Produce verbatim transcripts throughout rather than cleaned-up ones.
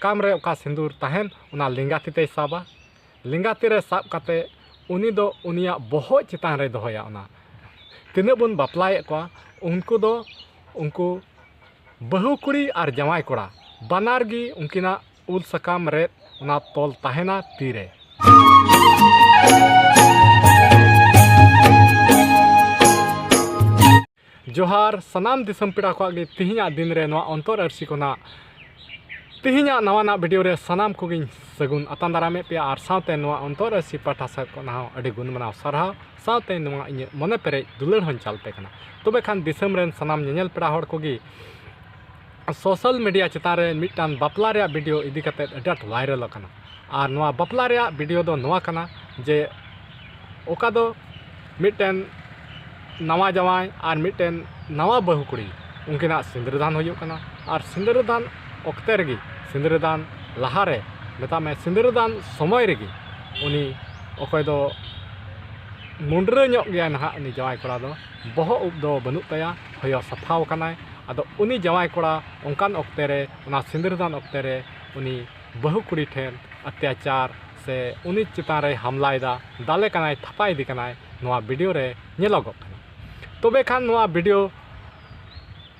ᱥᱟᱠᱟᱢ ᱨᱮ ᱚᱠᱟ ᱥᱤᱸᱫᱩᱨ ᱛᱟᱦᱮᱱ, ᱚᱱᱟ ᱞᱮᱸᱜᱟ ᱛᱤ ᱛᱮᱭ ᱥᱟᱵᱟ᱾ ᱞᱮᱸᱜᱟ ᱛᱤ ᱨᱮ ᱥᱟᱵ ᱠᱟᱛᱮ ᱩᱱᱤ ᱫᱚ ᱩᱱᱤᱭᱟᱜ ᱵᱚᱦᱚᱜ ᱪᱮᱛᱟᱱ ᱨᱮᱭ ᱫᱚᱦᱚᱭᱟ᱾ ᱚᱱᱟ ᱛᱤᱱᱟᱹᱜ ᱵᱚᱱ ᱵᱟᱯᱞᱟᱭᱮᱫ ᱠᱚᱣᱟ, ᱩᱱᱠᱩ ᱫᱚ, ᱩᱱᱠᱩ ᱵᱟᱹᱦᱩ ᱠᱩᱲᱤ ᱟᱨ ᱡᱟᱶᱟᱭ ᱠᱚᱲᱟ ᱵᱟᱱᱟᱨ ᱜᱮ ᱩᱱᱠᱤᱱᱟᱜ ᱩᱞ ᱥᱟᱠᱟᱢ ᱨᱮᱫ ᱚᱱᱟ ᱛᱚᱞ ᱛᱟᱦᱮᱱᱟ ᱛᱤ ᱨᱮ᱾ ᱡᱚᱦᱟᱨ ᱥᱟᱱᱟᱢ ᱫᱤᱥᱚᱢ ᱯᱮᱲᱟ ᱠᱚᱣᱟᱜ ᱜᱮ᱾ ᱛᱤᱦᱤᱧᱟᱜ ᱫᱤᱱ ᱨᱮ ᱱᱚᱣᱟ ᱚᱱᱛᱚᱨ ᱟᱹᱨᱥᱤ ᱠᱷᱚᱱᱟᱜ ᱛᱤᱦᱤᱧᱟᱜ ᱱᱟᱣᱟᱱᱟᱜ ᱵᱷᱤᱰᱤᱭᱳ ᱨᱮ ᱥᱟᱱᱟᱢ ᱠᱚᱜᱮᱧ ᱥᱟᱹᱜᱩᱱ ᱟᱛᱟᱝ ᱫᱟᱨᱟᱢᱮᱫ ᱯᱮᱭᱟ, ᱟᱨ ᱥᱟᱶᱛᱮ ᱱᱚᱣᱟ ᱚᱱᱛᱚᱨ ᱟᱹᱨᱥᱤ ᱯᱟᱦᱴᱟ ᱥᱮᱫ ᱠᱷᱚᱱ ᱦᱚᱸ ᱟᱹᱰᱤ ᱜᱩᱱ ᱢᱟᱱᱟᱣ ᱥᱟᱨᱦᱟᱣ, ᱥᱟᱶᱛᱮ ᱱᱚᱣᱟ ᱤᱧᱟᱹᱜ ᱢᱚᱱᱮ ᱯᱮᱨᱮᱡ ᱫᱩᱞᱟᱹᱲ ᱦᱚᱸᱧ ᱪᱟᱞ ᱯᱮ ᱠᱟᱱᱟ᱾ ᱛᱚᱵᱮ ᱠᱷᱟᱱ ᱫᱤᱥᱚᱢ ᱨᱮᱱ ᱥᱟᱱᱟᱢ ᱧᱮᱧᱮᱞ ᱯᱮᱲᱟ ᱦᱚᱲ ᱠᱚᱜᱮ, ᱥᱳᱥᱟᱞ ᱢᱤᱰᱤᱭᱟ ᱪᱮᱛᱟᱱ ᱨᱮ ᱢᱤᱫᱴᱟᱝ ᱵᱟᱯᱞᱟ ᱨᱮᱭᱟᱜ ᱵᱷᱤᱰᱤᱭᱳ ᱤᱫᱤ ᱠᱟᱛᱮᱫ ᱟᱹᱰᱤ ᱟᱸᱴ ᱵᱷᱟᱭᱨᱟᱞ ᱟᱠᱟᱱᱟ᱾ ᱟᱨ ᱱᱚᱣᱟ ᱵᱟᱯᱞᱟ ᱨᱮᱭᱟᱜ ᱵᱷᱤᱰᱤᱭᱳ ᱫᱚ ᱱᱚᱣᱟ ᱠᱟᱱᱟ ᱡᱮ, ᱚᱠᱟ ᱫᱚ ᱢᱤᱫᱴᱮᱱ ᱱᱟᱣᱟ ᱡᱟᱶᱟᱭ ᱟᱨ ᱢᱤᱫᱴᱮᱱ ᱱᱟᱣᱟ ᱵᱟᱹᱦᱩ ᱠᱩᱲᱤ, ᱩᱱᱠᱤᱱᱟᱜ ᱥᱤᱸᱫᱽᱨᱟᱹᱫᱟᱱ ᱦᱩᱭᱩᱜ ᱠᱟᱱᱟ᱾ ᱟᱨ ᱥᱤᱸᱫᱽᱨᱟᱹᱫᱟᱱ ᱚᱠᱛᱮ ᱨᱮᱜᱮ, ᱥᱤᱸᱫᱽᱨᱟᱹᱫᱟᱱ ᱞᱟᱦᱟᱨᱮ, ᱢᱮᱛᱟᱜ ᱢᱮ ᱥᱤᱸᱫᱽᱨᱟᱹᱫᱟᱱ ᱥᱚᱢᱚᱭ ᱨᱮᱜᱮ, ᱩᱱᱤ ᱚᱠᱚᱭ ᱫᱚ ᱢᱩᱱᱰᱨᱟᱹ ᱧᱚᱜ ᱜᱮᱭᱟᱭ ᱱᱟᱦᱟᱜ, ᱩᱱᱤ ᱡᱟᱶᱟᱭ ᱠᱚᱲᱟ ᱫᱚ ᱵᱚᱦᱚᱜ ᱩᱵ ᱫᱚ ᱵᱟᱹᱱᱩᱜ ᱛᱟᱭᱟ, ᱦᱚᱭᱚ ᱥᱟᱯᱷᱟᱣ ᱟᱠᱟᱱᱟᱭ᱾ ᱟᱫᱚ ᱩᱱᱤ ᱡᱟᱶᱟᱭ ᱠᱚᱲᱟ ᱚᱱᱠᱟᱱ ᱚᱠᱛᱮ ᱨᱮ, ᱚᱱᱟ ᱥᱤᱸᱫᱽᱨᱟᱹᱫᱟᱱ ᱚᱠᱛᱮ ᱨᱮ ᱩᱱᱤ ᱵᱟᱹᱦᱩ ᱠᱩᱲᱤ ᱴᱷᱮᱱ ᱚᱛᱛᱟᱪᱟᱨ ᱥᱮ ᱩᱱᱤ ᱪᱮᱛᱟᱱ ᱨᱮᱭ ᱦᱟᱢᱞᱟᱭᱮᱫᱟ, ᱫᱟᱞᱮ ᱠᱟᱱᱟᱭ, ᱛᱷᱟᱯᱟᱭᱮᱫᱮ ᱠᱟᱱᱟᱭ, ᱱᱚᱣᱟ ᱵᱷᱤᱰᱤᱭᱳ ᱨᱮ ᱧᱮᱞᱚᱜᱚᱜ ᱠᱟᱱᱟ᱾ ᱛᱚᱵᱮ ᱠᱷᱟᱱ ᱱᱚᱣᱟ ᱵᱷᱤᱰᱤᱭᱳ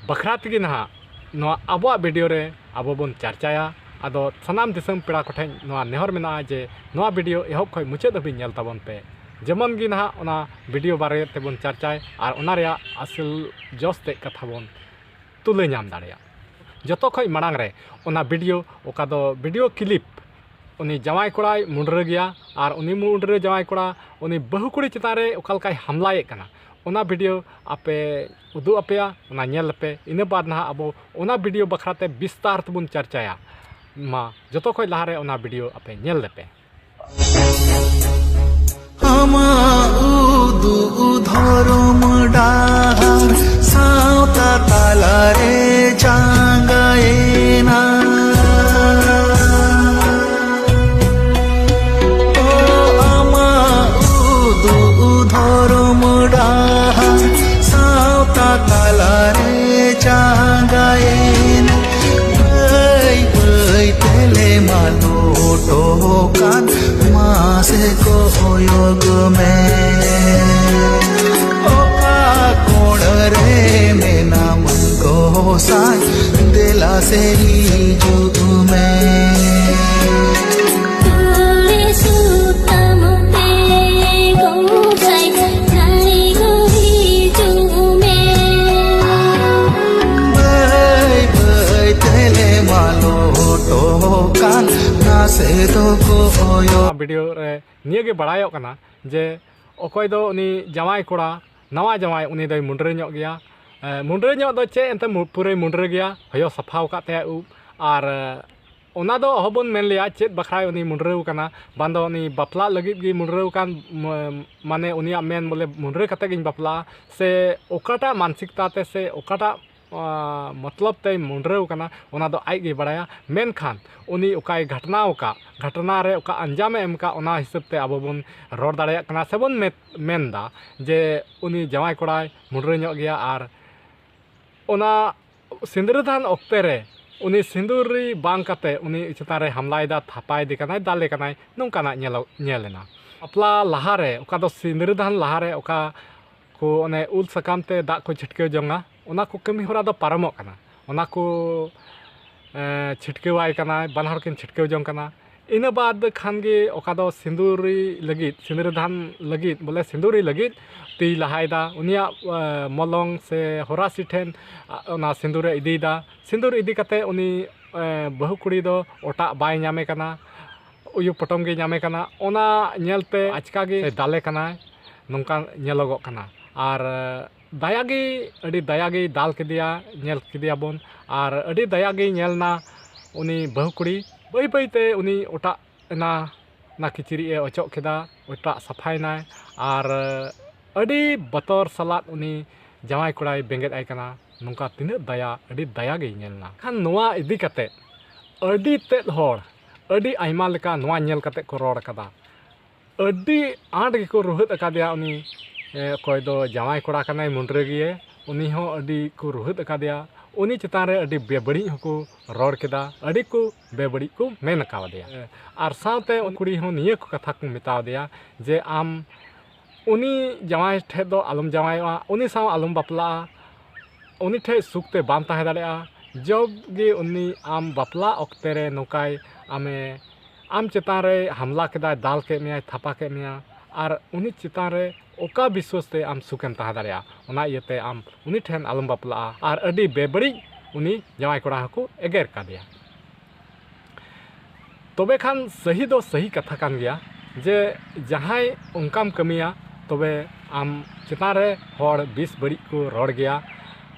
ᱵᱟᱠᱷᱨᱟ ᱛᱮᱜᱮ ᱱᱟᱦᱟᱜ ᱱᱚᱣᱟ ᱟᱵᱚᱣᱟᱜ ᱵᱷᱤᱰᱤᱭᱳ ᱨᱮ ᱟᱵᱚ ᱵᱚᱱ ᱪᱟᱨᱪᱟᱭᱟ᱾ ᱟᱫᱚ ᱥᱟᱱᱟᱢ ᱫᱤᱥᱚᱢ ᱯᱮᱲᱟ ᱠᱚᱴᱷᱮᱱ ᱱᱚᱣᱟ ᱱᱮᱦᱚᱨ ᱢᱮᱱᱟᱜᱼᱟ ᱡᱮ ᱱᱚᱣᱟ ᱵᱷᱤᱰᱤᱭᱳ ᱮᱦᱚᱵ ᱠᱷᱚᱱ ᱢᱩᱪᱟᱹᱫ ᱦᱟᱹᱵᱤᱡ ᱧᱮᱞ ᱛᱟᱵᱚᱱ ᱯᱮ, ᱡᱮᱢᱚᱱ ᱜᱮ ᱱᱟᱦᱟᱜ ᱚᱱᱟ ᱵᱷᱤᱰᱤᱭᱳ ᱵᱟᱨᱮ ᱛᱮᱵᱚᱱ ᱪᱟᱨᱪᱟᱭ ᱟᱨ ᱚᱱᱟ ᱨᱮᱭᱟᱜ ᱟᱥᱚᱞ ᱡᱚᱥ ᱛᱮᱫ ᱠᱟᱛᱷᱟ ᱵᱚᱱ ᱛᱩᱞᱟᱹ ᱧᱟᱢ ᱫᱟᱲᱮᱭᱟᱜ᱾ ᱡᱚᱛᱚ ᱠᱷᱚᱱ ᱢᱟᱲᱟᱝ ᱨᱮ ᱚᱱᱟ ᱵᱷᱤᱰᱤᱭᱳ, ᱚᱠᱟ ᱫᱚ ᱵᱷᱤᱰᱤᱭᱳ ᱠᱞᱤᱯ, ᱩᱱᱤ ᱡᱟᱶᱟᱭ ᱠᱚᱲᱟᱭ ᱢᱩᱰᱨᱟᱹ ᱜᱮᱭᱟ ᱟᱨ ᱩᱱᱤ ᱢᱩᱰᱨᱟᱹ ᱡᱟᱶᱟᱭ ᱠᱚᱲᱟ ᱩᱱᱤ ᱵᱟᱹᱦᱩ ᱠᱩᱲᱤ ᱪᱮᱛᱟᱱ ᱨᱮ ᱚᱠᱟ ᱞᱮᱠᱟᱭ ᱦᱟᱢᱞᱟᱭᱮᱫ ᱠᱟᱱᱟ, ᱚᱱᱟ ᱵᱷᱤᱰᱤᱭᱳ ᱟᱯᱮ ᱩᱫᱩᱜ ᱟᱯᱮᱭᱟ, ᱚᱱᱟ ᱧᱮᱞ ᱟᱯᱮ᱾ ᱤᱱᱟᱹ ᱵᱟᱫᱽ ᱱᱟᱦᱟᱜ ᱟᱵᱚ ᱚᱱᱟ ᱵᱷᱤᱰᱤᱭᱳ ᱵᱟᱠᱷᱨᱟ ᱛᱮ ᱵᱤᱥᱛᱟᱨ ᱛᱮᱵᱚᱱ ᱪᱟᱨᱪᱟᱭᱟ᱾ ᱢᱟ, ᱡᱚᱛᱚ ᱠᱷᱚᱱ ᱞᱟᱦᱟᱨᱮ ᱚᱱᱟ ᱵᱷᱤᱰᱤᱭᱳ ᱟᱯᱮ ᱧᱮᱞ ᱞᱮᱯᱮ᱾ ᱟᱢᱟᱜ ᱩᱫᱩᱜ ᱫᱷᱚᱨᱚᱢ ᱰᱟᱦᱟᱨ ᱥᱟᱶᱛᱟ ᱛᱟᱞᱟᱨᱮ ᱪᱟᱸᱜᱟᱭᱮᱱᱟ᱾ ᱚ, ᱟᱢᱟᱜ ᱩᱫᱩᱜ ᱫᱷᱚᱨᱚᱢ ᱰᱟᱦᱟᱨ ᱥᱟᱶᱛᱟ ᱛᱟᱞᱟᱨᱮ ᱪᱟᱸᱜᱟᱭᱮᱱᱟ᱾ ᱵᱟᱹᱭ ᱵᱟᱹᱭ ᱛᱮ ᱠᱚᱭᱚᱜ ᱢᱮ, ᱚᱠᱟ ᱠᱚᱬ ᱨᱮ ᱢᱮᱱᱟᱢ ᱜᱚᱸᱥᱟᱭ, ᱫᱮᱞᱟ ᱥᱮ ᱦᱤᱡᱩᱜ ᱢᱮ᱾ ᱛᱩᱲᱤ ᱥᱩᱛᱟᱹᱢ ᱛᱮ ᱜᱚᱸᱥᱟᱭ, ᱱᱟᱹᱲᱤ ᱜᱚ ᱦᱤᱡᱩᱜ ᱢᱮ᱾ ᱵᱟᱹᱭ ᱵᱟᱹᱭ ᱛᱮᱞᱮ ᱢᱟᱞᱚᱴᱚᱜ ᱠᱟᱱ, ᱱᱟᱥᱮ ᱫᱚ ᱠᱚᱭᱚᱜ᱾ ᱱᱚᱣᱟ ᱵᱷᱤᱰᱤᱭᱳ ᱨᱮ ᱱᱤᱭᱟᱹ ᱜᱮ ᱵᱟᱲᱟᱭᱚᱜ ᱠᱟᱱᱟ ᱡᱮ ᱚᱠᱚᱭ ᱫᱚ ᱩᱱᱤ ᱡᱟᱶᱟᱭ ᱠᱚᱲᱟ, ᱱᱟᱣᱟ ᱡᱟᱶᱟᱭ, ᱩᱱᱤ ᱫᱚᱭ ᱢᱩᱰᱨᱟᱹ ᱧᱚᱜ ᱜᱮᱭᱟ᱾ ᱮ, ᱢᱩᱰᱨᱟᱹ ᱧᱚᱜ ᱫᱚ ᱪᱮᱫ ᱮᱱᱛᱮ, ᱢᱩ-, ᱯᱩᱨᱟᱹᱭ ᱢᱩᱰᱨᱟᱹ ᱜᱮᱭᱟ, ᱦᱚᱭᱚ ᱥᱟᱯᱷᱟᱣ ᱟᱠᱟᱫ ᱛᱟᱭᱟ ᱩᱵ᱾ ᱟᱨ, ᱮ, ᱚᱱᱟ ᱫᱚ ᱚᱦᱚᱵᱚᱱ ᱢᱮᱱ ᱞᱮᱭᱟ ᱪᱮᱫ ᱵᱟᱠᱷᱨᱟᱭ ᱩᱱᱤ ᱢᱩᱰᱨᱟᱹᱣ ᱠᱟᱱᱟ, ᱵᱟᱝ ᱫᱚ ᱩᱱᱤ ᱵᱟᱯᱞᱟᱜ ᱞᱟᱹᱜᱤᱫ ᱜᱮ ᱢᱩᱰᱨᱟᱹᱣ ᱠᱟᱱ, ᱢ-, ᱢᱟᱱᱮ ᱩᱱᱤᱭᱟᱜ ᱢᱮᱱ ᱵᱚᱞᱮ ᱢᱩᱰᱨᱟᱹ ᱠᱟᱛᱮ ᱜᱤᱧ ᱵᱟᱯᱞᱟᱜᱼᱟ, ᱥᱮ ᱚᱠᱟᱴᱟᱜ ᱢᱟᱱᱥᱤᱠᱛᱟ ᱛᱮ ᱥᱮ ᱚᱠᱟᱴᱟᱜ ᱟ, ᱢᱚᱛᱞᱚᱵ ᱛᱮᱭ ᱢᱩᱰᱨᱟᱹᱣ ᱠᱟᱱᱟ, ᱚᱱᱟ ᱫᱚ ᱟᱡ ᱜᱮᱭ ᱵᱟᱲᱟᱭᱟ᱾ ᱢᱮᱱᱠᱷᱟᱱ ᱩᱱᱤ ᱚᱠᱟᱭ ᱜᱷᱟᱴᱱᱟᱣ ᱟᱠᱟᱫ, ᱜᱷᱟᱴᱱᱟ ᱨᱮ ᱚᱠᱟ ᱟᱧᱡᱟᱢᱮ ᱮᱢ ᱟᱠᱟᱫ, ᱚᱱᱟ ᱦᱤᱥᱟᱹᱵ ᱛᱮ ᱟᱵᱚ ᱵᱚᱱ ᱨᱚᱲ ᱫᱟᱲᱮᱭᱟᱜ ᱠᱟᱱᱟ ᱥᱮᱵᱚᱱ ᱢᱮ-, ᱢᱮᱱ ᱮᱫᱟ ᱡᱮ ᱩᱱᱤ ᱡᱟᱶᱟᱭ ᱠᱚᱲᱟᱭ ᱢᱩᱰᱨᱟᱹ ᱧᱚᱜ ᱜᱮᱭᱟ᱾ ᱟᱨ ᱚᱱᱟ ᱥᱤᱸᱫᱽᱨᱟᱹᱫᱟᱱ ᱚᱠᱛᱮ ᱨᱮ ᱩᱱᱤ ᱥᱤᱸᱫᱩᱨᱤ ᱵᱟᱝ ᱠᱟᱛᱮ ᱩᱱᱤ ᱪᱮᱛᱟᱱ ᱨᱮ ᱦᱟᱢᱞᱟᱭᱮᱫᱟ, ᱛᱷᱟᱯᱟᱭᱮᱫᱮ ᱠᱟᱱᱟᱭ, ᱫᱟᱞᱮ ᱠᱟᱱᱟᱭ, ᱱᱚᱝᱠᱟᱱᱟᱜ ᱧᱮᱞᱚᱜ, ᱧᱮᱞ ᱮᱱᱟ᱾ ᱵᱟᱯᱞᱟ ᱞᱟᱦᱟᱨᱮ, ᱚᱠᱟ ᱫᱚ ᱥᱤᱸᱫᱽᱨᱟᱹᱫᱟᱱ ᱞᱟᱦᱟᱨᱮ ᱚᱠᱟ ᱠᱚ ᱚᱱᱮ ᱩᱞ ᱥᱟᱠᱟᱢ ᱛᱮ ᱫᱟᱜ ᱠᱚ ᱪᱷᱤᱴᱠᱟᱹᱣ ᱡᱚᱝᱟ, ᱚᱱᱟ ᱠᱚ ᱠᱟᱹᱢᱤ ᱦᱚᱨᱟ ᱫᱚ ᱯᱟᱨᱚᱢᱚᱜ ᱠᱟᱱᱟ᱾ ᱚᱱᱟ ᱠᱚ, ᱮ, ᱪᱷᱤᱴᱠᱟᱹᱣᱟᱭ ᱠᱟᱱᱟᱭ, ᱵᱟᱱᱟ ᱦᱚᱲ ᱠᱤᱱ ᱪᱷᱤᱴᱠᱟᱹᱣ ᱡᱚᱝ ᱠᱟᱱᱟ᱾ ᱤᱱᱟᱹ ᱵᱟᱫᱽ ᱠᱷᱟᱱ ᱜᱮ ᱚᱠᱟ ᱫᱚ ᱥᱤᱸᱫᱩᱨᱤ ᱞᱟᱹᱜᱤᱫ, ᱥᱤᱸᱫᱽᱨᱟᱹᱫᱟᱱ ᱞᱟᱹᱜᱤᱫ, ᱵᱚᱞᱮ ᱥᱤᱸᱫᱩᱨᱤ ᱞᱟᱹᱜᱤᱫ ᱛᱤᱭ ᱞᱟᱦᱟᱭᱮᱫᱟ᱾ ᱩᱱᱤᱭᱟᱜ, ᱮ, ᱢᱚᱞᱚᱝ ᱥᱮ ᱦᱚᱨᱟᱥᱤ ᱴᱷᱮᱱ, ᱟ, ᱚᱱᱟ ᱥᱤᱸᱫᱩᱨᱮ ᱤᱫᱤᱭᱮᱫᱟ᱾ ᱥᱤᱸᱫᱩᱨ ᱤᱫᱤ ᱠᱟᱛᱮ ᱩᱱᱤ, ᱮ, ᱵᱟᱹᱦᱩ ᱠᱩᱲᱤ ᱫᱚ ᱚᱴᱟᱜ ᱵᱟᱭ ᱧᱟᱢᱮ ᱠᱟᱱᱟ, ᱩᱭᱩ ᱯᱚᱴᱚᱢ ᱜᱮ ᱧᱟᱢᱮ ᱠᱟᱱᱟ᱾ ᱚᱱᱟ ᱧᱮᱞᱛᱮ ᱟᱪᱠᱟ ᱜᱮ ᱫᱟᱞᱮ ᱠᱟᱱᱟᱭ, ᱱᱚᱝᱠᱟ ᱧᱮᱞᱚᱜᱚᱜ ᱠᱟᱱᱟ᱾ ᱟᱨ ᱫᱟᱭᱟ ᱜᱮ, ᱟᱹᱰᱤ ᱫᱟᱭᱟ ᱜᱮᱭ ᱫᱟᱞ ᱠᱮᱫᱮᱭᱟ, ᱧᱮᱞ ᱠᱮᱫᱮᱭᱟᱵᱚᱱ᱾ ᱟᱨ ᱟᱹᱰᱤ ᱫᱟᱭᱟ ᱜᱮᱭ ᱧᱮᱞ ᱮᱱᱟ ᱩᱱᱤ ᱵᱟᱹᱦᱩ ᱠᱩᱲᱤ᱾ ᱵᱟᱹᱭ ᱵᱟᱹᱭ ᱛᱮ ᱩᱱᱤ ᱚᱴᱟᱜ ᱮᱱᱟ, ᱚᱱᱟ ᱠᱤᱪᱨᱤᱡ ᱮ ᱚᱪᱚᱜ ᱠᱮᱫᱟ, ᱚᱴᱟᱜ ᱥᱟᱯᱷᱟᱭᱮᱱᱟᱭ᱾ ᱟᱨ ᱟᱹᱰᱤ ᱵᱚᱛᱚᱨ ᱥᱟᱞᱟᱜ ᱩᱱᱤ ᱡᱟᱶᱟᱭ ᱠᱚᱲᱟᱭ ᱵᱮᱸᱜᱮᱫ ᱟᱭ ᱠᱟᱱᱟ᱾ ᱱᱚᱝᱠᱟ ᱛᱤᱱᱟᱹᱜ ᱫᱟᱭᱟ, ᱟᱹᱰᱤ ᱫᱟᱭᱟ ᱜᱮᱭ ᱧᱮᱞ ᱮᱱᱟ᱾ ᱠᱷᱟᱱ ᱱᱚᱣᱟ ᱤᱫᱤ ᱠᱟᱛᱮ ᱟᱹᱰᱤ ᱛᱮᱫ ᱦᱚᱲ, ᱟᱹᱰᱤ ᱟᱭᱢᱟ ᱞᱮᱠᱟ ᱱᱚᱣᱟ ᱧᱮᱞ ᱠᱟᱛᱮ ᱠᱚ ᱨᱚᱲ ᱟᱠᱟᱫᱟ᱾ ᱟᱹᱰᱤ ᱟᱸᱴ ᱜᱮᱠᱚ ᱨᱩᱦᱮᱫ ᱟᱠᱟᱫᱮᱭᱟ ᱩᱱᱤ, ᱮ, ᱚᱠᱚᱭ ᱫᱚ ᱡᱟᱶᱟᱭ ᱠᱚᱲᱟ ᱠᱟᱱᱟᱭ, ᱢᱩᱰᱨᱟᱹ ᱜᱮᱭᱮ, ᱩᱱᱤ ᱦᱚᱸ ᱟᱹᱰᱤ ᱠᱚ ᱨᱩᱦᱮᱫ ᱟᱠᱟᱫᱮᱭᱟ᱾ ᱩᱱᱤ ᱪᱮᱛᱟᱱ ᱨᱮ ᱟᱹᱰᱤ ᱵᱮᱵᱟᱹᱲᱤᱡ ᱦᱚᱸᱠᱚ ᱨᱚᱲ ᱠᱮᱫᱟ, ᱟᱹᱰᱤ ᱠᱚ ᱵᱮᱵᱟᱹᱲᱤᱡ ᱠᱚ ᱢᱮᱱ ᱠᱟᱣᱫᱮᱭᱟ᱾ ᱟᱨ ᱥᱟᱶᱛᱮ ᱩᱱᱤ ᱠᱩᱲᱤ ᱦᱚᱸ ᱱᱤᱭᱟᱹ ᱠᱚ ᱠᱟᱛᱷᱟ ᱠᱚ ᱢᱮᱛᱟᱣ ᱫᱮᱭᱟ ᱡᱮ ᱟᱢ ᱩᱱᱤ ᱡᱟᱶᱟᱭ ᱴᱷᱮᱡ ᱫᱚ ᱟᱞᱚᱢ ᱡᱟᱶᱟᱭᱚᱜᱼᱟ, ᱩᱱᱤ ᱥᱟᱶ ᱟᱞᱚᱢ ᱵᱟᱯᱞᱟᱜᱼᱟ, ᱩᱱᱤ ᱴᱷᱮᱡ ᱥᱩᱠ ᱛᱮ ᱵᱟᱢ ᱛᱟᱦᱮᱸ ᱫᱟᱲᱮᱭᱟᱜᱼᱟ᱾ ᱡᱚᱵ ᱜᱮ ᱩᱱᱤ ᱟᱢ ᱵᱟᱯᱞᱟ ᱚᱠᱛᱮ ᱨᱮ ᱱᱚᱝᱠᱟᱭ ᱟᱢᱮ, ᱟᱢ ᱪᱮᱛᱟᱱ ᱨᱮ ᱦᱟᱢᱞᱟ ᱠᱮᱫᱟᱭ, ᱫᱟᱞ ᱠᱮᱫ ᱢᱮᱭᱟᱭ, ᱛᱷᱟᱯᱟ ᱠᱮᱫ ᱢᱮᱭᱟ, ᱟᱨ ᱩᱱᱤ ᱪᱮᱛᱟᱱ ᱨᱮ ᱚᱠᱟ ᱵᱤᱥᱣᱟᱥ ᱛᱮ ᱟᱢ ᱥᱩᱠᱮᱢ ᱛᱟᱦᱮᱸ ᱫᱟᱲᱮᱭᱟᱜᱼᱟ? ᱚᱱᱟ ᱤᱭᱟᱹᱛᱮ ᱟᱢ ᱩᱱᱤ ᱴᱷᱮᱱ ᱟᱞᱚᱢ ᱵᱟᱯᱞᱟᱜᱼᱟ᱾ ᱟᱨ ᱟᱹᱰᱤ ᱵᱮᱵᱟᱹᱲᱤᱡ ᱩᱱᱤ ᱡᱟᱶᱟᱭ ᱠᱚᱲᱟ ᱦᱚᱸᱠᱚ ᱮᱜᱮᱨ ᱠᱟᱫᱮᱭᱟ᱾ ᱛᱚᱵᱮ ᱠᱷᱟᱱ ᱥᱟᱹᱦᱤ ᱫᱚ ᱥᱟᱹᱦᱤ ᱠᱟᱛᱷᱟ ᱠᱟᱱ ᱜᱮᱭᱟ ᱡᱮ ᱡᱟᱦᱟᱸᱭ ᱚᱱᱠᱟᱢ ᱠᱟᱹᱢᱤᱭᱟ, ᱛᱚᱵᱮ ᱟᱢ ᱪᱮᱛᱟᱱ ᱨᱮ ᱦᱚᱲ ᱵᱤᱥ ᱵᱟᱹᱲᱤᱡ ᱠᱚ ᱨᱚᱲ ᱜᱮᱭᱟ᱾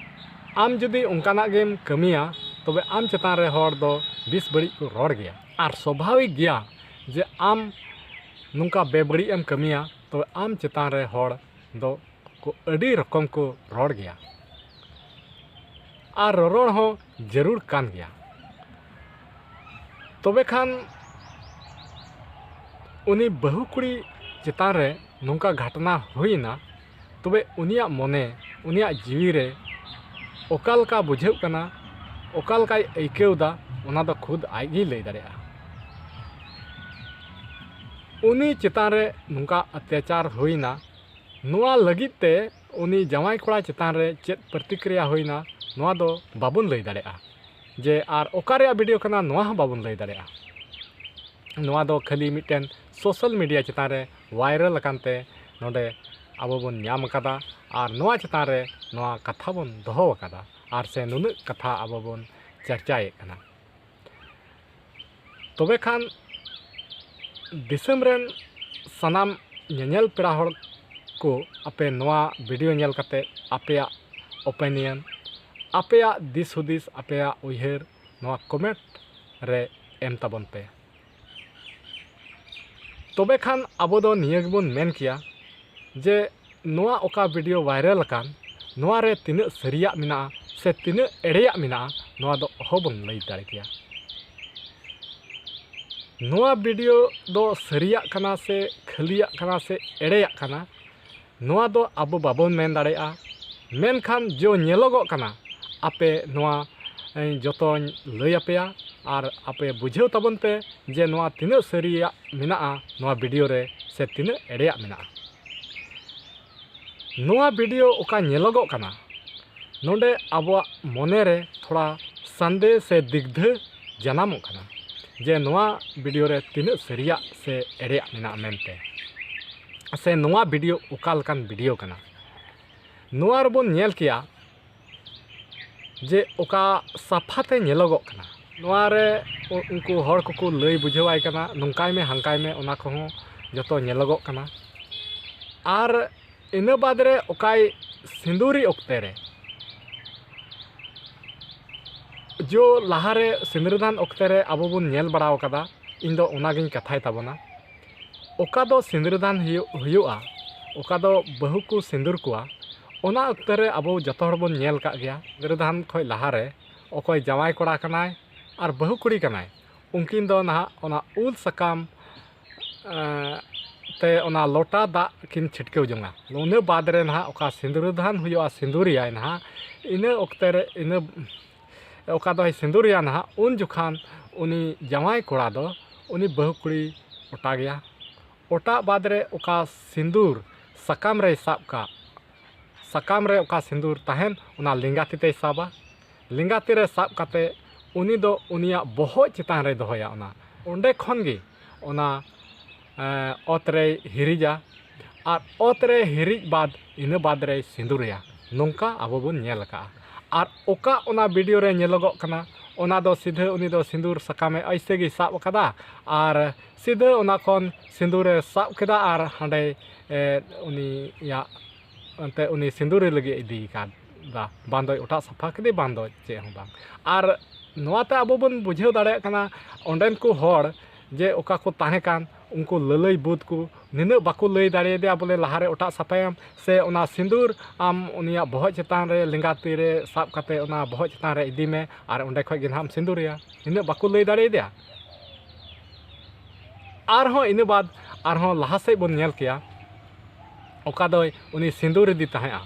ᱟᱢ ᱡᱩᱫᱤ ᱚᱱᱠᱟᱱᱟᱜ ᱜᱮᱢ ᱠᱟᱹᱢᱤᱭᱟ, ᱛᱚᱵᱮ ᱟᱢ ᱪᱮᱛᱟᱱ ᱨᱮ ᱦᱚᱲ ᱫᱚ ᱵᱤᱥ ᱵᱟᱹᱲᱤᱡ ᱠᱚ ᱨᱚᱲ ᱜᱮᱭᱟ᱾ ᱟᱨ ᱥᱚᱵᱷᱟᱵᱤᱠ ᱜᱮᱭᱟ ᱡᱮ ᱟᱢ ᱱᱚᱝᱠᱟ ᱵᱮᱵᱟᱹᱲᱤᱡ ᱮᱢ ᱠᱟᱹᱢᱤᱭᱟ, ᱛᱚᱵᱮ ᱟᱢ ᱪᱮᱛᱟᱱ ᱨᱮ ᱦᱚᱲ ᱫᱚ ᱠᱚ ᱟᱹᱰᱤ ᱨᱚᱠᱚᱢ ᱠᱚ ᱨᱚᱲ ᱜᱮᱭᱟ᱾ ᱟᱨ ᱨᱚᱨᱚᱲ ᱦᱚᱸ ᱡᱟᱹᱨᱩᱲ ᱠᱟᱱ ᱜᱮᱭᱟ᱾ ᱛᱚᱵᱮ ᱠᱷᱟᱱ ᱩᱱᱤ ᱵᱟᱹᱦᱩ ᱠᱩᱲᱤ ᱪᱮᱛᱟᱱ ᱨᱮ ᱱᱚᱝᱠᱟ ᱜᱷᱟᱴᱱᱟ ᱦᱩᱭᱱᱟ, ᱛᱚᱵᱮ ᱩᱱᱤᱭᱟᱜ ᱢᱚᱱᱮ, ᱩᱱᱤᱭᱟᱜ ᱡᱤᱣᱤ ᱨᱮ ᱚᱠᱟ ᱞᱮᱠᱟ ᱵᱩᱡᱷᱟᱹᱜ ᱠᱟᱱᱟ, ᱚᱠᱟ ᱞᱮᱠᱟᱭ ᱟᱹᱭᱠᱟᱹᱣ ᱮᱫᱟ, ᱚᱱᱟ ᱫᱚ ᱠᱷᱩᱫ ᱟᱡ ᱜᱮᱭ ᱞᱟᱹᱭ ᱫᱟᱲᱮᱭᱟᱜᱼᱟ᱾ ᱩᱱᱤ ᱪᱮᱛᱟᱱ ᱨᱮ ᱱᱚᱝᱠᱟ ᱚᱛᱛᱟᱪᱟᱨ ᱦᱩᱭᱱᱟ, ᱱᱚᱣᱟ ᱞᱟᱹᱜᱤᱫ ᱛᱮ ᱩᱱᱤ ᱡᱟᱶᱟᱭ ᱠᱚᱲᱟ ᱪᱮᱛᱟᱱ ᱨᱮ ᱪᱮᱫ ᱯᱨᱚᱛᱤᱠᱨᱤᱭᱟ ᱦᱩᱭᱱᱟ, ᱱᱚᱣᱟ ᱫᱚ ᱵᱟᱵᱚᱱ ᱞᱟᱹᱭ ᱫᱟᱲᱮᱭᱟᱜᱼᱟ᱾ ᱡᱮ ᱟᱨ ᱚᱠᱟ ᱨᱮᱭᱟᱜ ᱵᱷᱤᱰᱤᱭᱳ ᱠᱟᱱᱟ, ᱱᱚᱣᱟ ᱦᱚᱸ ᱵᱟᱵᱚᱱ ᱞᱟᱹᱭ ᱫᱟᱲᱮᱭᱟᱜᱼᱟ᱾ ᱱᱚᱣᱟ ᱫᱚ ᱠᱷᱟᱹᱞᱤ ᱢᱤᱫᱴᱮᱱ ᱥᱳᱥᱟᱞ ᱢᱤᱰᱤᱭᱟ ᱪᱮᱛᱟᱱ ᱨᱮ ᱵᱷᱟᱭᱨᱟᱞ ᱟᱠᱟᱱ ᱛᱮ ᱱᱚᱰᱮ ᱟᱵᱚ ᱵᱚᱱ ᱧᱟᱢ ᱟᱠᱟᱫᱟ ᱟᱨ ᱱᱚᱣᱟ ᱪᱮᱛᱟᱱ ᱨᱮ ᱱᱚᱣᱟ ᱠᱟᱛᱷᱟ ᱵᱚᱱ ᱫᱚᱦᱚ ᱟᱠᱟᱫᱟ ᱟᱨ ᱥᱮ ᱱᱩᱱᱟᱹᱜ ᱠᱟᱛᱷᱟ ᱟᱵᱚ ᱵᱚᱱ ᱪᱟᱨᱪᱟᱭᱮᱫ ᱠᱟᱱᱟ᱾ ᱛᱚᱵᱮ ᱠᱷᱟᱱ ᱫᱤᱥᱚᱢ ᱨᱮᱱ ᱥᱟᱱᱟᱢ ᱧᱮᱧᱮᱞ ᱯᱮᱲᱟ ᱦᱚᱲ ᱠᱚ, ᱟᱯᱮ ᱱᱚᱣᱟ ᱵᱷᱤᱰᱤᱭᱳ ᱧᱮᱞ ᱠᱟᱛᱮ ᱟᱯᱮᱭᱟᱜ ᱚᱯᱤᱱᱤᱭᱚᱱ, ᱟᱯᱮᱭᱟᱜ ᱫᱤᱥ ᱦᱩᱫᱤᱥ, ᱟᱯᱮᱭᱟᱜ ᱩᱭᱦᱟᱹᱨ ᱱᱚᱣᱟ ᱠᱚᱢᱮᱱᱴ ᱨᱮ ᱮᱢ ᱛᱟᱵᱚᱱ ᱯᱮ᱾ ᱛᱚᱵᱮ ᱠᱷᱟᱱ ᱟᱵᱚ ᱫᱚ ᱱᱤᱭᱟᱹ ᱜᱮᱵᱚᱱ ᱢᱮᱱ ᱠᱮᱭᱟ ᱡᱮ ᱱᱚᱣᱟ ᱚᱠᱟ ᱵᱷᱤᱰᱤᱭᱳ ᱵᱷᱟᱭᱨᱟᱞ ᱟᱠᱟᱱ, ᱱᱚᱣᱟ ᱨᱮ ᱛᱤᱱᱟᱹᱜ ᱥᱟᱹᱨᱤᱭᱟᱜ ᱢᱮᱱᱟᱜᱼᱟ ᱥᱮ ᱛᱤᱱᱟᱹᱜ ᱮᱲᱮᱭᱟᱜ ᱢᱮᱱᱟᱜᱼᱟ, ᱱᱚᱣᱟ ᱫᱚ ᱚᱦᱚ ᱵᱚᱱ ᱞᱟᱹᱭ ᱫᱟᱲᱮ ᱠᱮᱭᱟ᱾ ᱱᱚᱣᱟ ᱵᱷᱤᱰᱤᱭᱳ ᱫᱚ ᱥᱟᱹᱨᱤᱭᱟᱜ ᱠᱟᱱᱟ ᱥᱮ ᱠᱷᱟᱹᱞᱤᱭᱟᱜ ᱠᱟᱱᱟ ᱥᱮ ᱮᱲᱮᱭᱟᱜ ᱠᱟᱱᱟ, ᱱᱚᱣᱟ ᱫᱚ ᱟᱵᱚ ᱵᱟᱵᱚᱱ ᱢᱮᱱ ᱫᱟᱲᱮᱭᱟᱜᱼᱟ᱾ ᱢᱮᱱᱠᱷᱟᱱ ᱡᱚ ᱧᱮᱞᱚᱜᱚᱜ ᱠᱟᱱᱟ, ᱟᱯᱮ ᱱᱚᱣᱟ ᱤᱧ ᱡᱚᱛᱚᱧ ᱞᱟᱹᱭ ᱟᱯᱮᱭᱟ᱾ ᱟᱨ ᱟᱯᱮ ᱵᱩᱡᱷᱟᱹᱣ ᱛᱟᱵᱚᱱ ᱯᱮ ᱡᱮ ᱱᱚᱣᱟ ᱛᱤᱱᱟᱹᱜ ᱥᱟᱹᱨᱤᱭᱟᱜ ᱢᱮᱱᱟᱜᱼᱟ ᱱᱚᱣᱟ ᱵᱷᱤᱰᱤᱭᱳ ᱨᱮ, ᱥᱮ ᱛᱤᱱᱟᱹᱜ ᱮᱲᱮᱭᱟᱜ ᱢᱮᱱᱟᱜᱼᱟ᱾ ᱱᱚᱣᱟ ᱵᱷᱤᱰᱤᱭᱳ ᱚᱠᱟ ᱧᱮᱞᱚᱜᱚᱜ ᱠᱟᱱᱟ, ᱱᱚᱰᱮ ᱟᱵᱚᱣᱟᱜ ᱢᱚᱱᱮ ᱨᱮ ᱛᱷᱚᱲᱟ ᱥᱟᱱᱫᱮᱦ ᱥᱮ ᱫᱤᱜᱽᱫᱷᱟᱹ ᱡᱟᱱᱟᱢᱚᱜ ᱠᱟᱱᱟ ᱡᱮ ᱱᱚᱣᱟ ᱵᱷᱤᱰᱤᱭᱳ ᱨᱮ ᱛᱤᱱᱟᱹᱜ ᱥᱟᱹᱨᱤᱭᱟᱜ ᱥᱮ ᱮᱲᱮᱭᱟᱜ ᱢᱮᱱᱟᱜᱼᱟ ᱢᱮᱱᱛᱮ, ᱥᱮ ᱱᱚᱣᱟ ᱵᱷᱤᱰᱤᱭᱳ ᱚᱠᱟ ᱞᱮᱠᱟᱱ ᱵᱷᱤᱰᱤᱭᱳ ᱠᱟᱱᱟ᱾ ᱱᱚᱣᱟ ᱨᱮᱵᱚᱱ ᱧᱮᱞ ᱠᱮᱭᱟ ᱡᱮ ᱚᱠᱟ ᱥᱟᱯᱷᱟ ᱛᱮ ᱧᱮᱞᱚᱜᱚᱜ ᱠᱟᱱᱟ᱾ ᱱᱚᱣᱟ ᱨᱮ ᱩ-, ᱩᱱᱠᱩ ᱦᱚᱲ ᱠᱚᱠᱚ ᱞᱟᱹᱭ ᱵᱩᱡᱷᱟᱹᱣᱟᱭ ᱠᱟᱱᱟ, ᱱᱚᱝᱠᱟᱭ ᱢᱮ, ᱦᱟᱝᱠᱟᱭ ᱢᱮ, ᱚᱱᱟ ᱠᱚᱦᱚᱸ ᱡᱚᱛᱚ ᱧᱮᱞᱚᱜᱚᱜ ᱠᱟᱱᱟ᱾ ᱟᱨ ᱤᱱᱟᱹ ᱵᱟᱫᱽ ᱨᱮ ᱚᱠᱟᱭ ᱥᱤᱸᱫᱩᱨᱤ ᱚᱠᱛᱮ ᱨᱮ, ᱡᱚ ᱞᱟᱦᱟᱨᱮ ᱥᱤᱸᱫᱽᱨᱟᱹᱫᱟᱱ ᱚᱠᱛᱮ ᱨᱮ ᱟᱵᱚ ᱵᱚᱱ ᱧᱮᱞ ᱵᱟᱲᱟᱣ ᱠᱟᱫᱟ, ᱤᱧ ᱫᱚ ᱚᱱᱟᱜᱤᱧ ᱠᱟᱛᱷᱟᱭ ᱛᱟᱵᱚᱱᱟ᱾ ᱚᱠᱟ ᱫᱚ ᱥᱤᱸᱫᱽᱨᱟᱹᱫᱟᱱ ᱦᱩᱭᱩᱜ, ᱦᱩᱭᱩᱜᱼᱟ, ᱚᱠᱟ ᱫᱚ ᱵᱟᱹᱦᱩ ᱠᱚ ᱥᱤᱸᱫᱩᱨ ᱠᱚᱣᱟ, ᱚᱱᱟ ᱚᱠᱛᱮ ᱨᱮ ᱟᱵᱚ ᱡᱚᱛᱚ ᱦᱚᱲ ᱵᱚᱱ ᱧᱮᱞ ᱠᱟᱜ ᱜᱮᱭᱟ᱾ ᱥᱤᱸᱫᱽᱨᱟᱹᱫᱟᱱ ᱠᱷᱚᱱ ᱞᱟᱦᱟᱨᱮ ᱚᱠᱚᱭ ᱡᱟᱶᱟᱭ ᱠᱚᱲᱟ ᱠᱟᱱᱟᱭ ᱟᱨ ᱵᱟᱹᱦᱩ ᱠᱩᱲᱤ ᱠᱟᱱᱟᱭ, ᱩᱱᱠᱤᱱ ᱫᱚ ᱱᱟᱦᱟᱜ ᱚᱱᱟ ᱩᱞ ᱥᱟᱠᱟᱢ, ᱮᱸ, ᱛᱮ ᱚᱱᱟ ᱞᱚᱴᱟ ᱫᱟᱜ ᱠᱤᱱ ᱪᱷᱤᱴᱠᱟᱹᱣ ᱡᱚᱝᱟ᱾ ᱤᱱᱟᱹ ᱵᱟᱫᱽ ᱨᱮ ᱱᱟᱦᱟᱜ ᱚᱠᱟ ᱥᱤᱸᱫᱽᱨᱟᱹᱫᱟᱱ ᱦᱩᱭᱩᱜᱼᱟ, ᱥᱤᱸᱫᱩᱨᱮᱭᱟᱭ ᱱᱟᱦᱟᱜ, ᱤᱱᱟᱹ ᱚᱠᱛᱮ ᱨᱮ, ᱤᱱᱟᱹ ᱚᱠᱟ ᱫᱚᱭ ᱥᱤᱸᱫᱩᱨᱮᱭᱟ ᱱᱟᱦᱟᱜ, ᱩᱱ ᱡᱚᱠᱷᱟᱱ ᱩᱱᱤ ᱡᱟᱶᱟᱭ ᱠᱚᱲᱟ ᱫᱚ ᱩᱱᱤ ᱵᱟᱹᱦᱩ ᱠᱩᱲᱤ ᱚᱴᱟᱜᱮᱭᱟ᱾ ᱚᱴᱟᱜ ᱵᱟᱫᱽ ᱨᱮ ᱚᱠᱟ ᱥᱤᱸᱫᱩᱨ ᱥᱟᱠᱟᱢ ᱨᱮᱭ ᱥᱟᱵ ᱠᱟᱜ, ᱥᱟᱠᱟᱢ ᱨᱮ ᱚᱠᱟ ᱥᱤᱸᱫᱩᱨ ᱛᱟᱦᱮᱱ, ᱚᱱᱟ ᱞᱮᱸᱜᱟ ᱛᱤ ᱛᱮᱭ ᱥᱟᱵᱟ᱾ ᱞᱮᱸᱜᱟ ᱛᱤ ᱨᱮ ᱥᱟᱵ ᱠᱟᱛᱮ ᱩᱱᱤ ᱫᱚ ᱩᱱᱤᱭᱟᱜ ᱵᱚᱦᱚᱜ ᱪᱮᱛᱟᱱ ᱨᱮᱭ ᱫᱚᱦᱚᱭᱟ᱾ ᱚᱱᱟ, ᱚᱸᱰᱮ ᱠᱷᱚᱱ ᱜᱮ ᱚᱱᱟ, ᱮᱸ, ᱚᱛ ᱨᱮᱭ ᱦᱤᱨᱤᱡᱟ ᱟᱨ ᱚᱛ ᱨᱮ ᱦᱤᱨᱤᱡ ᱵᱟᱫᱽ, ᱤᱱᱟᱹ ᱵᱟᱫᱽ ᱨᱮᱭ ᱥᱤᱸᱫᱩᱨᱮᱭᱟ᱾ ᱱᱚᱝᱠᱟ ᱟᱵᱚ ᱵᱚᱱ ᱧᱮᱞ ᱟᱠᱟᱜᱼᱟ᱾ ᱟᱨ ᱚᱠᱟ ᱚᱱᱟ ᱵᱷᱤᱰᱤᱭᱳ ᱨᱮ ᱧᱮᱞᱚᱜᱚᱜ ᱠᱟᱱᱟ, ᱚᱱᱟ ᱫᱚ ᱥᱤᱫᱷᱟᱹ ᱩᱱᱤ ᱫᱚ ᱥᱤᱸᱫᱩᱨ ᱥᱟᱠᱟᱢᱮ ᱟᱭᱥᱮ ᱜᱮᱭ ᱥᱟᱵ ᱟᱠᱟᱫᱟ ᱟᱨ ᱥᱤᱫᱷᱟᱹ ᱚᱱᱟ ᱠᱷᱚᱱ ᱥᱤᱸᱫᱩᱨᱮ ᱥᱟᱵ ᱠᱮᱫᱟ ᱟᱨ ᱦᱟᱸᱰᱮ, ᱮ, ᱩᱱᱤᱭᱟᱜ ᱮᱱᱛᱮ ᱩᱱᱤ ᱥᱤᱸᱫᱩᱨᱤ ᱞᱟᱹᱜᱤᱫ ᱮ ᱤᱫᱤᱭᱮ ᱠᱟᱫᱟ᱾ ᱵᱟᱝ ᱫᱚᱭ ᱚᱴᱟᱜ ᱥᱟᱯᱷᱟ ᱠᱮᱫᱮ, ᱵᱟᱝ ᱫᱚ ᱪᱮᱫ ᱦᱚᱸ ᱵᱟᱝ᱾ ᱟᱨ ᱱᱚᱣᱟᱛᱮ ᱟᱵᱚ ᱵᱚᱱ ᱵᱩᱡᱷᱟᱹᱣ ᱫᱟᱲᱮᱭᱟᱜ ᱠᱟᱱᱟ, ᱚᱸᱰᱮᱱ ᱠᱚ ᱦᱚᱲ ᱡᱮ ᱚᱠᱟ ᱠᱚ ᱛᱟᱦᱮᱸ ᱠᱟᱱ, ᱩᱱᱠᱩ ᱞᱟᱹᱞᱟᱹᱭ ᱵᱩᱫ ᱠᱚ ᱱᱤᱱᱟᱹᱜ ᱵᱟᱠᱚ ᱞᱟᱹᱭ ᱫᱟᱲᱮᱭᱟᱫᱮᱭᱟ, ᱵᱚᱞᱮ ᱞᱟᱦᱟᱨᱮ ᱚᱴᱟᱜ ᱥᱟᱯᱷᱟᱭᱟᱢ ᱥᱮ ᱚᱱᱟ ᱥᱤᱸᱫᱩᱨ ᱟᱢ ᱩᱱᱤᱭᱟᱜ ᱵᱚᱦᱚᱜ ᱪᱮᱛᱟᱱ ᱨᱮ ᱞᱮᱸᱜᱟ ᱛᱤ ᱨᱮ ᱥᱟᱵ ᱠᱟᱛᱮ ᱚᱱᱟ ᱵᱚᱦᱚᱜ ᱪᱮᱛᱟᱱ ᱨᱮ ᱤᱫᱤ ᱢᱮ ᱟᱨ ᱚᱸᱰᱮ ᱠᱷᱚᱡ ᱜᱮ ᱱᱟᱦᱟᱜ ᱮᱢ ᱥᱤᱸᱫᱩᱨᱮᱭᱟ᱾ ᱱᱤᱱᱟᱹᱜ ᱵᱟᱠᱚ ᱞᱟᱹᱭ ᱫᱟᱲᱮᱭᱟᱫᱮᱭᱟ᱾ ᱟᱨᱦᱚᱸ ᱤᱱᱟᱹ ᱵᱟᱫᱽ ᱟᱨᱦᱚᱸ ᱞᱟᱦᱟ ᱥᱮᱫ ᱵᱚᱱ ᱧᱮᱞ ᱠᱮᱭᱟ, ᱚᱠᱟ ᱫᱚᱭ ᱩᱱᱤ ᱥᱤᱸᱫᱩᱨ ᱤᱫᱤ ᱛᱟᱦᱮᱸᱜᱼᱟ᱾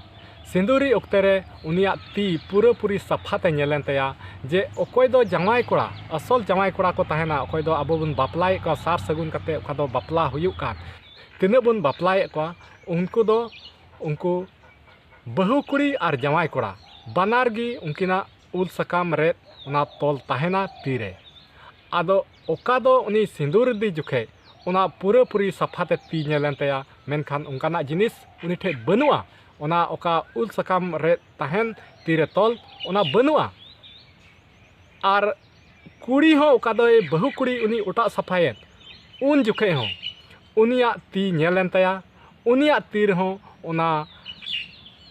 ᱥᱤᱸᱫᱩᱨᱤ ᱚᱠᱛᱮ ᱨᱮ ᱩᱱᱤᱭᱟᱜ ᱛᱤ ᱯᱩᱨᱟᱹᱯᱩᱨᱤ ᱥᱟᱯᱷᱟ ᱛᱮ ᱧᱮᱞᱮᱱ ᱛᱟᱭᱟ, ᱡᱮ ᱚᱠᱚᱭ ᱫᱚ ᱡᱟᱶᱟᱭ ᱠᱚᱲᱟ, ᱟᱥᱚᱞ ᱡᱟᱶᱟᱭ ᱠᱚᱲᱟ ᱠᱚ ᱛᱟᱦᱮᱱᱟ, ᱚᱠᱚᱭ ᱫᱚ ᱟᱵᱚ ᱵᱚᱱ ᱵᱟᱯᱞᱟᱭᱮᱫ ᱠᱚᱣᱟ ᱥᱟᱨ ᱥᱟᱹᱜᱩᱱ ᱠᱟᱛᱮ, ᱚᱠᱟ ᱫᱚ ᱵᱟᱯᱞᱟ ᱦᱩᱭᱩᱜ ᱠᱟᱱ, ᱛᱤᱱᱟᱹᱜ ᱵᱚᱱ ᱵᱟᱯᱞᱟᱭᱮᱫ ᱠᱚᱣᱟ, ᱩᱱᱠᱩ ᱫᱚ, ᱩᱱᱠᱩ ᱵᱟᱹᱦᱩ ᱠᱩᱲᱤ ᱟᱨ ᱡᱟᱶᱟᱭ ᱠᱚᱲᱟ ᱵᱟᱱᱟᱨ ᱜᱮ ᱩᱱᱠᱤᱱᱟᱜ ᱩᱞ ᱥᱟᱠᱟᱢ ᱨᱮᱫ ᱚᱱᱟ ᱛᱚᱞ ᱛᱟᱦᱮᱱᱟ ᱛᱤ ᱨᱮ᱾ ᱟᱫᱚ ᱚᱠᱟ ᱫᱚ ᱩᱱᱤ ᱥᱤᱸᱫᱩᱨ ᱤᱫᱤ ᱡᱚᱠᱷᱮᱡ ᱚᱱᱟ ᱯᱩᱨᱟᱹᱯᱩᱨᱤ ᱥᱟᱯᱷᱟ ᱛᱮ ᱛᱤ ᱧᱮᱞᱮᱱ ᱛᱟᱭᱟ, ᱢᱮᱱᱠᱷᱟᱱ ᱚᱱᱠᱟᱱᱟᱜ ᱡᱤᱱᱤᱥ ᱩᱱᱤ ᱴᱷᱮᱡ ᱵᱟᱹᱱᱩᱜᱼᱟ᱾ ᱚᱱᱟ ᱚᱠᱟ ᱩᱞ ᱥᱟᱠᱟᱢ ᱨᱮᱫ ᱛᱟᱦᱮᱱ ᱛᱤ ᱨᱮ ᱛᱚᱞ, ᱚᱱᱟ ᱵᱟᱹᱱᱩᱜᱼᱟ᱾ ᱟᱨ ᱠᱩᱲᱤ ᱦᱚᱸ ᱚᱠᱟ ᱫᱚᱭ ᱵᱟᱹᱦᱩ ᱠᱩᱲᱤ ᱩᱱᱤ ᱚᱴᱟᱜ ᱥᱟᱯᱷᱟᱭᱮᱱ, ᱩᱱ ᱡᱚᱠᱷᱮᱡ ᱦᱚᱸ ᱩᱱᱤᱭᱟᱜ ᱛᱤ ᱧᱮᱞᱮᱱ ᱛᱟᱭᱟ, ᱩᱱᱤᱭᱟᱜ ᱛᱤ ᱨᱮᱦᱚᱸ ᱚᱱᱟ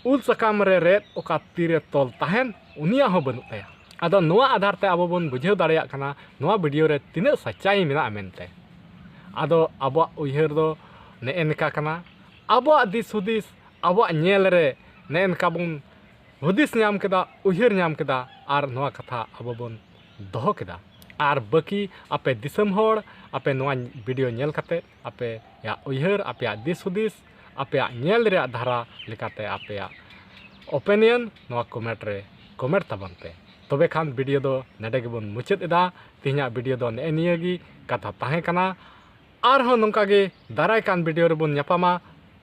ᱩᱞ ᱥᱟᱠᱟᱢ ᱨᱮ ᱨᱮᱫ ᱚᱠᱟ ᱛᱤ ᱨᱮ ᱛᱚᱞ ᱛᱟᱦᱮᱱ, ᱩᱱᱤᱭᱟᱜ ᱦᱚᱸ ᱵᱟᱹᱱᱩᱜ ᱛᱟᱭᱟ᱾ ᱟᱫᱚ ᱱᱚᱣᱟ ᱟᱫᱷᱟᱨ ᱛᱮ ᱟᱵᱚ ᱵᱚᱱ ᱵᱩᱡᱷᱟᱹᱣ ᱫᱟᱲᱮᱭᱟᱜ ᱠᱟᱱᱟ ᱱᱚᱣᱟ ᱵᱷᱤᱰᱤᱭᱳ ᱨᱮ ᱛᱤᱱᱟᱹᱜ ᱥᱟᱪᱟᱭ ᱢᱮᱱᱟᱜᱼᱟ ᱢᱮᱱᱛᱮ᱾ ᱟᱫᱚ ᱟᱵᱚᱣᱟᱜ ᱩᱭᱦᱟᱹᱨ ᱫᱚ ᱱᱮᱜᱼᱮ ᱱᱮᱠᱟ ᱠᱟᱱᱟ, ᱟᱵᱚᱣᱟᱜ ᱫᱤᱥ ᱦᱩᱫᱤᱥ, ᱟᱵᱚᱣᱟᱜ ᱧᱮᱞ ᱨᱮ ᱱᱮᱜᱼᱮ ᱱᱮᱠᱟ ᱵᱚᱱ ᱦᱩᱫᱤᱥ ᱧᱟᱢ ᱠᱮᱫᱟ, ᱩᱭᱦᱟᱹᱨ ᱧᱟᱢ ᱠᱮᱫᱟ, ᱟᱨ ᱱᱚᱣᱟ ᱠᱟᱛᱷᱟ ᱟᱵᱚ ᱵᱚᱱ ᱫᱚᱦᱚ ᱠᱮᱫᱟ᱾ ᱟᱨ ᱵᱟᱹᱠᱤ ᱟᱯᱮ ᱫᱤᱥᱚᱢ ᱦᱚᱲ, ᱟᱯᱮ ᱱᱚᱣᱟ ᱵᱷᱤᱰᱤᱭᱳ ᱧᱮᱞ ᱠᱟᱛᱮ ᱟᱯᱮᱭᱟᱜ ᱩᱭᱦᱟᱹᱨ, ᱟᱯᱮᱭᱟᱜ ᱫᱤᱥ ᱦᱩᱫᱤᱥ, ᱟᱯᱮᱭᱟᱜ ᱧᱮᱞ ᱨᱮᱭᱟᱜ ᱫᱷᱟᱨᱟ ᱞᱮᱠᱟᱛᱮ ᱟᱯᱮᱭᱟᱜ ᱚᱯᱤᱱᱤᱭᱚᱱ ᱱᱚᱣᱟ ᱠᱚᱢᱮᱱᱴ ᱨᱮ ᱠᱚᱢᱮᱱᱴ ᱛᱟᱵᱚᱱ ᱯᱮ᱾ ᱛᱚᱵᱮ ᱠᱷᱟᱱ ᱵᱷᱤᱰᱤᱭᱳ ᱫᱚ ᱱᱚᱰᱮ ᱜᱮᱵᱚᱱ ᱢᱩᱪᱟᱹᱫ ᱮᱫᱟ᱾ ᱛᱮᱦᱮᱧᱟᱜ ᱵᱷᱤᱰᱤᱭᱳ ᱫᱚ ᱱᱮᱜᱼᱮ ᱱᱤᱭᱟᱹ ᱜᱮ ᱠᱟᱛᱷᱟ ᱛᱟᱦᱮᱸ ᱠᱟᱱᱟ᱾ ᱟᱨᱦᱚᱸ ᱱᱚᱝᱠᱟ ᱜᱮ ᱫᱟᱨᱟᱭ ᱠᱟᱱ ᱵᱷᱤᱰᱤᱭᱳ ᱨᱮᱵᱚᱱ ᱧᱟᱯᱟᱢᱟ᱾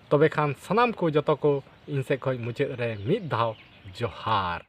ᱛᱚᱵᱮ ᱠᱷᱟᱱ ᱥᱟᱱᱟᱢ ᱠᱚ ᱡᱚᱛᱚ ᱠᱚ ᱤᱧ ᱥᱮᱫ ᱠᱷᱚᱱ ᱢᱩᱪᱟᱹᱫ ᱨᱮ ᱢᱤᱫ ᱫᱷᱟᱣ ᱡᱚᱦᱟᱨ᱾